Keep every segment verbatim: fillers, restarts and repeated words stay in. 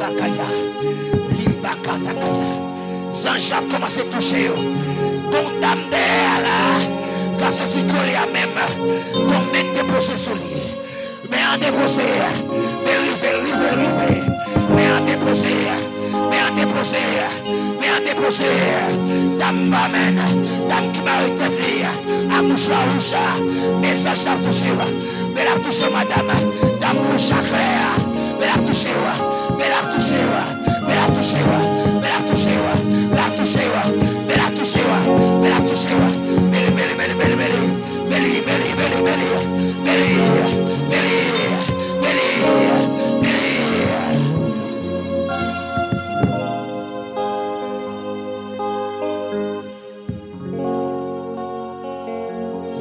Takaya, libaka takaya. Zanj ap kòmanse touche yo. Gon dam dèyè a la, k ap sezi kole a menm. Gon men k depoze sou li. Men an depoze, men rive, rive, rive. Men an depoze, men an depoze, men an depoze. Dam ba men, dam ki mare tèt li ak mouchwa wouj la. Men zanj ap touche yo. Men l ap touche w, madanm. Dam wouj a klè a. Men l ap touche w. Men l ap touche w. Men l ap touche w. Men l ap touche w. Men l ap touche w. Men l ap touche w. Men l ap touche w. Meli, meli, meli, meli, meli. Meli, meli, meli, meli. Meli, meli, meli, meli.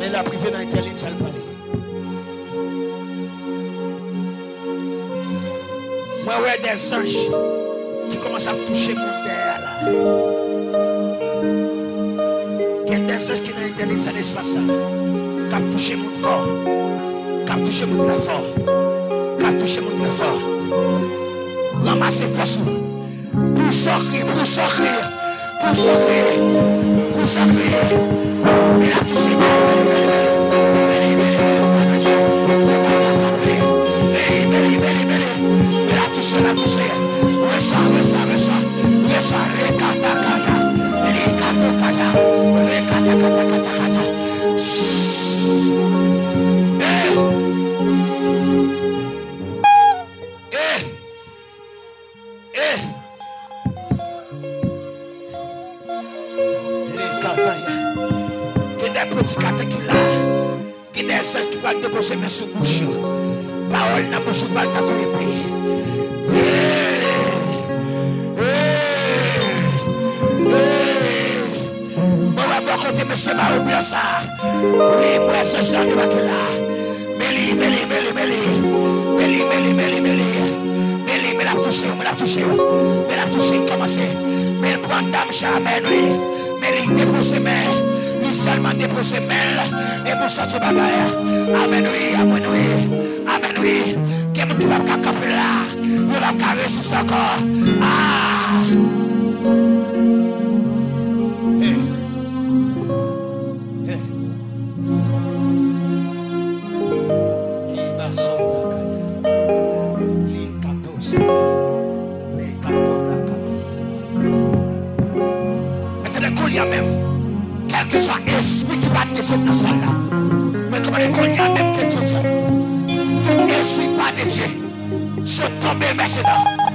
Men l ap rive nan entèlijan l prale. Mwen wè de zanj ki kòmanse ap touche moun dèyè a la. Gen de zanj ki nan entèlijan espas sa, k ap touche moun fò, k ap touche moun trè fò, k ap touche moun trè fò. Ranmase fòs ou. Pou sòkri, pou sòkri, pou sòkri, pou sòkri. Men l ap touche, men l ap touche, men l ap touche. Resa, resa, resa, resa, rekatakaya, rekatokaya, rekatakatakata. Eh! Eh! Eh! Lekataya. Gen de predikatè ki la. Gen de zanj ki pral depoze men sou bouch yo. Pawòl nan bouch ou pral tankou epe. Eh! Eh! Eh! Mwen wè bò kote mesye mawon blan sa. Wi, mwen wè zanj la debake la. Meli, meli, meli, meli. Meli, meli, meli, meli. Meli, men l ap touche w, men l ap touche w. Men l ap touche w, kòmanse. Men l pran dam sa, amèn, wi. Meli depoze men. Li sèlman depoze men l. E pou sòti bagay. Amèn, wi, amèn, wi. Amèn, wi. Gen moun ki p ap ka kanpe la. Yo p ap ka reziste ankò. Ah! Hey. Hey. Iba sota kaya. Likato seba. Rekato lakati. Men tande kounye a menm. Kèlkeswa espri ki pa de Dye nan sal la. Men kòmande kounye a menm ke Dye di. Tout espri ki pa de Dye. Sot tonbe, mèsenè.